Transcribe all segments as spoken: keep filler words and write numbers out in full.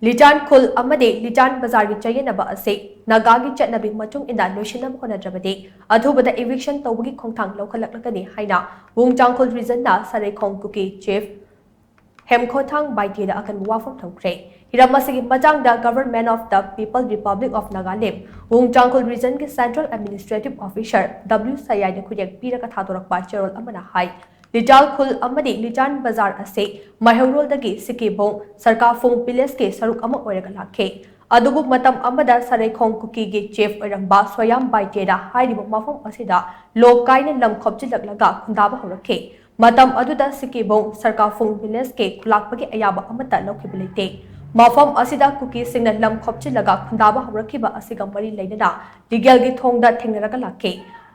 ꯂꯤꯇꯥꯟ ꯈꯨꯜ ꯑꯃꯗꯤ ꯂꯤꯇꯥꯟ ꯕꯖꯥꯔꯒꯤ ꯆꯌꯦꯠꯅꯕ ꯑꯁꯤ ꯅꯥꯒꯥꯒꯤ ꯆꯠꯅꯕꯤ ꯃꯇꯨꯡ ꯏꯟꯅ ꯂꯣꯏꯁꯤꯟꯅꯕ ꯍꯣꯠꯅꯗ꯭ꯔꯕꯗꯤ ꯑꯊꯨꯕꯗ eviction ꯇꯧꯕꯒꯤ ꯈꯣꯡꯊꯥꯡ ꯂꯧꯈꯠꯂꯛꯂꯒꯅꯤ ꯍꯥꯏꯅ ꯋꯨꯡ ꯇꯥꯡꯈꯨꯜ ꯔꯤꯖꯟꯅ ꯁꯔꯩꯈꯣꯡ ꯀꯨꯀꯤ ꯆꯤꯐ ꯍꯦꯝꯈꯣꯊꯥꯡ ꯕꯥꯏꯇꯦꯗ ꯑꯀꯟꯕ ꯋꯥꯐꯝ ꯊꯝꯈ꯭ꯔꯦ꯫ ꯍꯤꯔꯝ ꯑꯁꯤꯒꯤ ꯃꯇꯥꯡꯗ Government of the People Republic of Nagalim, Wung Tangkhul ꯔꯤꯖꯟꯒꯤ ꯁꯦꯟꯇ꯭ꯔꯦꯜ ꯑꯦꯗꯃꯤꯅꯤꯁꯇ꯭ꯔꯦꯇꯤꯚ ꯑꯣꯐꯤꯁꯥꯔ ꯗꯕ꯭ꯂꯤꯎ ꯁꯌꯥꯏꯗ ꯈꯨꯠꯌꯦꯛ ꯄꯤꯔꯒ ꯊꯥꯗꯣꯔꯛꯄ ꯆꯦꯔꯣꯜ ꯑꯃꯅ ꯍꯥꯏ, ꯂꯤꯇꯥꯟ ꯈꯨꯜ ꯑꯃꯗꯤ ꯂꯤꯇꯥꯟ ꯕꯖꯥꯔ ꯑꯁꯤ ꯃꯩꯍꯧꯔꯣꯜꯗꯒꯤ ꯁꯤꯀꯤꯕꯨꯡ ꯁꯔꯀꯥꯐꯨꯡ ꯚꯤꯂꯦꯖꯀꯤ ꯁꯔꯨꯛ ꯑꯃ ꯑꯣꯏꯔꯒ ꯂꯥꯛꯈꯤ꯫ ꯑꯗꯨꯕꯨ ꯃꯇꯝ ꯑꯃꯗ ꯁꯔꯩꯈꯣꯡ ꯀꯨꯀꯤꯒꯤ ꯆꯤꯐ ꯑꯣꯏꯔꯝꯕ ꯁꯣꯌꯥꯝ ꯕꯥꯏꯇꯦꯅ ꯍꯥꯏꯔꯤꯕ ꯃꯐꯝ ꯑꯁꯤꯗ ꯂꯣꯛ ꯀꯥꯏꯅ ꯂꯝ ꯈꯣꯞꯆꯤꯜꯂꯛꯂꯒ ꯈꯨꯟꯗꯥꯕ ꯍꯧꯔꯛꯈꯤ꯫ ꯃꯇꯝ ꯑꯗꯨꯗ ꯁꯤꯀꯤꯕꯨꯡ ꯁꯔꯀꯥꯐꯨꯡ ꯚꯤꯂꯦꯖꯀꯤ ꯈꯨꯂꯥꯛꯄꯒꯤ ꯑꯌꯥꯕ ꯑꯃꯠꯇ ꯂꯧꯈꯤꯕ ꯂꯩꯇꯦ꯫ ꯃꯐꯝ ꯑꯁꯤꯗ ꯀꯨꯀꯤꯁꯤꯡꯅ ꯂꯝ ꯈꯣꯞꯆꯤꯜꯂꯒ ꯈꯨꯟꯗꯥꯕ ꯍꯧꯔꯛꯈꯤꯕ ꯑꯁꯤꯒ ꯃꯔꯤ ꯂꯩꯅꯅ ꯂꯤꯒꯦꯜꯒꯤ ꯊꯣꯡꯗ ꯊꯦꯡꯅꯔꯒ ꯂꯥꯛꯈꯤ꯫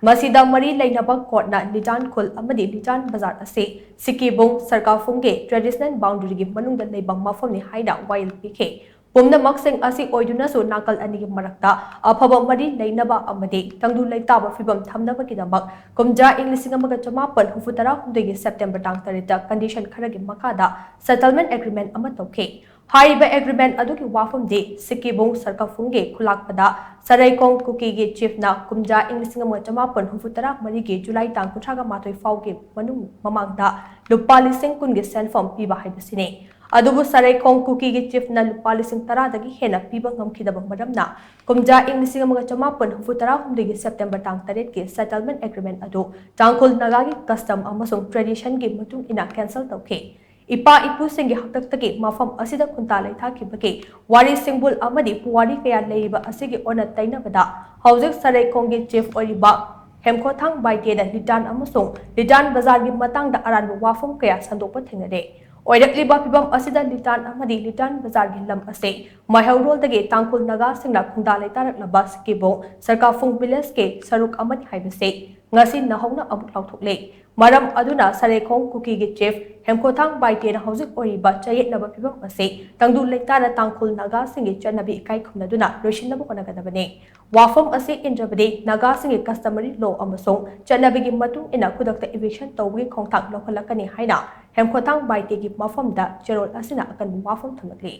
ꯃꯁꯤꯗ ꯃꯔꯤ ꯂꯩꯅꯕ ꯀꯣꯔꯠꯅ ꯂꯤꯇꯥꯟ ꯈꯨꯜ ꯑꯃꯗꯤ ꯂꯤꯇꯥꯟ ꯕꯖꯥꯔ ꯑꯁꯤ ꯁꯤꯀꯤꯕꯨꯡ ꯁꯔꯀꯥꯐꯨꯡꯒꯤ ꯇ꯭ꯔꯦꯗꯤꯁꯅꯦꯜ ꯕꯥꯎꯟꯗꯔꯤꯒꯤ ꯃꯅꯨꯡꯗ ꯂꯩꯕ ꯃꯐꯝꯅꯤ ꯍꯥꯏꯅ ꯋꯥꯌꯦꯜ ꯄꯤꯈꯤ꯫ ꯄꯨꯝꯅꯃꯛꯁꯤꯡ ꯑꯁꯤ ꯑꯣꯏꯗꯨꯅꯁꯨ ꯅꯥꯀꯜ ꯑꯅꯤꯒꯤ ꯃꯔꯛꯇ ꯑꯐꯕ ꯃꯔꯤ ꯂꯩꯅꯕ ꯑꯃꯗꯤ ꯇꯪꯗꯨ ꯂꯩꯇꯥꯕ ꯐꯤꯕꯝ ꯊꯝꯅꯕꯒꯤꯗꯃꯛ ꯀꯨꯝꯖꯥ ꯏꯪ ꯂꯤꯁꯤꯡ ꯑꯃꯒ ꯆꯃꯥꯄꯟ ꯍꯨꯝꯐꯨ ꯇꯔꯥ ꯍꯨꯝꯗꯣꯏꯒꯤ ꯁꯦꯞꯇꯦꯝꯕꯔ ꯇꯥꯡ ꯇꯔꯦꯠꯇ ꯀꯟꯗꯤꯁꯟ ꯈꯔꯒꯤ ꯃꯈꯥꯗ ꯁꯦꯇꯜꯃꯦꯟ ꯑꯦꯒ꯭ꯔꯤꯃꯦꯟ ꯑꯃ ꯇꯧꯈꯤ꯫ ꯍꯥꯏꯔꯤꯕ ꯑꯦꯒ꯭ꯔꯤꯃꯦꯟ ꯑꯗꯨꯒꯤ ꯋꯥꯐꯝꯗꯤ ꯁꯤꯀꯤꯕꯨꯡ ꯁꯔꯀꯐꯨꯡꯒꯤ ꯈꯨꯂꯥꯛꯄꯗ ꯁꯔꯩꯈꯣꯡ ꯀꯨꯀꯤꯒꯤ ꯆꯤꯐꯅ ꯀꯨꯝꯖꯥ ꯏꯪ ꯂꯤꯁꯤꯡ ꯑꯃꯒ ꯆꯃꯥꯄꯟ ꯍꯨꯝꯐꯨ ꯇꯔꯥ ꯃꯔꯤꯒꯤ ꯖꯨꯂꯥꯏ ꯇꯥꯡ ꯀꯨꯟꯊ꯭ꯔꯥꯒ ꯃꯥꯊꯣꯏ ꯐꯥꯎꯒꯤ ꯃꯅꯨꯡ ꯃꯃꯥꯡꯗ ꯂꯨꯄꯥ ꯂꯤꯁꯤꯡ ꯀꯨꯟꯒꯤ ꯁꯦꯟꯐꯝ ꯄꯤꯕ ꯍꯥꯏꯕꯁꯤꯅꯤ꯫ ꯑꯗꯨꯕꯨ ꯁꯔꯩꯈꯣꯡ ꯀꯨꯀꯤꯒꯤ ꯆꯤꯐꯅ ꯂꯨꯄꯥ ꯂꯤꯁꯤꯡ ꯇꯔꯥꯗꯒꯤ ꯍꯦꯟꯅ ꯄꯤꯕ ꯉꯝꯈꯤꯗꯕ ꯃꯔꯝꯅ ꯀꯨꯝꯖꯥ ꯏꯪ ꯂꯤꯁꯤꯡ ꯑꯃꯒ ꯆꯃꯥꯄꯟ ꯍꯨꯝꯐꯨ ꯇꯔꯥ ꯍꯨꯝꯗꯣꯏꯒꯤ ꯁꯦꯞꯇꯦꯝꯕꯔ ꯇꯥꯡ ꯇꯔꯦꯠꯀꯤ ꯁꯦꯇꯜꯃꯦꯟ ꯑꯦꯒ꯭ꯔꯤꯃꯦꯟ ꯑꯗꯨ ꯇꯥꯡꯈꯨꯜ ꯅꯥꯒꯥꯒꯤ ꯀꯁꯇꯝ ꯑꯃꯁꯨꯡ ꯇ꯭ꯔꯦꯗꯤꯁꯟꯒꯤ ꯃꯇꯨꯡ ꯏꯟꯅ ꯀꯦꯟꯁꯦꯜ ꯇꯧꯈꯤ꯫ ꯏꯄꯥ ꯏꯄꯨꯁꯤꯡꯒꯤ ꯍꯥꯛꯇꯛꯇꯒꯤ ꯃꯐꯝ ꯑꯁꯤꯗ ꯈꯨꯟꯇꯥ ꯂꯩꯊꯥꯈꯤꯕꯒꯤ ꯋꯥꯔꯤ ꯁꯤꯡꯕꯨꯜ ꯑꯃꯗꯤ ꯄꯨꯋꯥꯔꯤ ꯀꯌꯥ ꯂꯩꯔꯤꯕ ꯑꯁꯤꯒꯤ ꯑꯣꯟꯅ ꯇꯩꯅꯕꯗ ꯍꯧꯖꯤꯛ ꯁꯔꯩꯈꯣꯡꯒꯤ ꯆꯤꯐ ꯑꯣꯏꯔꯤꯕ ꯍꯦꯝꯈꯣꯊꯥꯡ ꯕꯥꯏꯇꯦꯗ ꯂꯤꯇꯥꯟ ꯑꯃꯁꯨꯡ ꯂꯤꯇꯥꯟ ꯕꯖꯥꯔꯒꯤ ꯃꯇꯥꯡꯗ ꯑꯔꯥꯟꯕ ꯋꯥꯐꯝ ꯀꯌꯥ ꯁꯟꯗꯣꯛꯄ ꯊꯦꯡꯅꯔꯦ꯫ ꯑꯣꯏꯔꯛꯂꯤꯕ ꯐꯤꯕꯝ ꯑꯁꯤꯗ ꯂꯤꯇꯥꯟ ꯑꯃꯗꯤ ꯂꯤꯇꯥꯟ ꯕꯖꯥꯔꯒꯤ ꯂꯝ ꯑꯁꯤ ꯃꯩꯍꯧꯔꯣꯜꯗꯒꯤ ꯇꯥꯡꯈꯨꯜ ꯅꯥꯒꯥꯁꯤꯡꯅ ꯈꯨꯟꯗꯥ ꯂꯩꯇꯥꯔꯛꯂꯕ ꯁꯤꯀꯤꯕꯨꯡ ꯁꯔꯀꯥꯐꯨꯡ ꯚꯤꯂꯦꯖꯀꯤ ꯁꯔꯨꯛ ꯑꯃꯅꯤ ꯍꯥꯏꯕꯁꯤ ꯉꯁꯤ ꯅꯧꯍꯧꯅ ꯑꯃꯨꯛ ꯂꯥꯎꯊꯣꯛꯂꯦ꯫ ꯃꯔꯝ ꯑꯗꯨꯅ ꯁꯔꯩꯈꯣꯡ ꯀꯨꯀꯤꯒꯤ ꯆꯤꯐ ꯍꯦꯝꯈꯣꯊꯥꯡ ꯕꯥꯏꯇꯦꯅ ꯍꯧꯖꯤꯛ ꯑꯣꯏꯔꯤꯕ ꯆꯌꯦꯠꯅꯕ ꯐꯤꯕꯝ ꯑꯁꯤ ꯇꯪꯗꯨ ꯂꯩꯇꯥꯅ ꯇꯥꯡꯈꯨꯜ ꯅꯥꯒꯥꯁꯤꯡꯒꯤ ꯆꯠꯅꯕꯤ ꯏꯀꯥꯏ ꯈꯨꯝꯅꯗꯨꯅ ꯂꯣꯏꯁꯤꯟꯅꯕ ꯍꯣꯠꯅꯒꯗꯕꯅꯤ꯫ ꯋꯥꯐꯝ ꯑꯁꯤ ꯏꯟꯗ꯭ꯔꯕꯗꯤ ꯅꯥꯒꯥꯁꯤꯡꯒꯤ customary law ꯑꯃꯁꯨꯡ ꯆꯠꯅꯕꯤꯒꯤ ꯃꯇꯨꯡ ꯏꯟꯅ ꯈꯨꯗꯛꯇ eviction ꯇꯧꯕꯒꯤ ꯈꯣꯡꯊꯥꯡ ꯂꯧꯈꯠꯂꯛꯀꯅꯤ ꯍꯥꯏꯅ ꯍꯦꯝꯈꯣꯊꯥꯡ ꯕꯥꯏꯇꯦꯒꯤ ꯃꯐꯝꯗ ꯆꯦꯔꯣꯜ ꯑꯁꯤꯅ ꯑꯀꯟꯕ ꯋꯥꯐꯝ ꯊꯝꯂꯛꯂꯤ꯫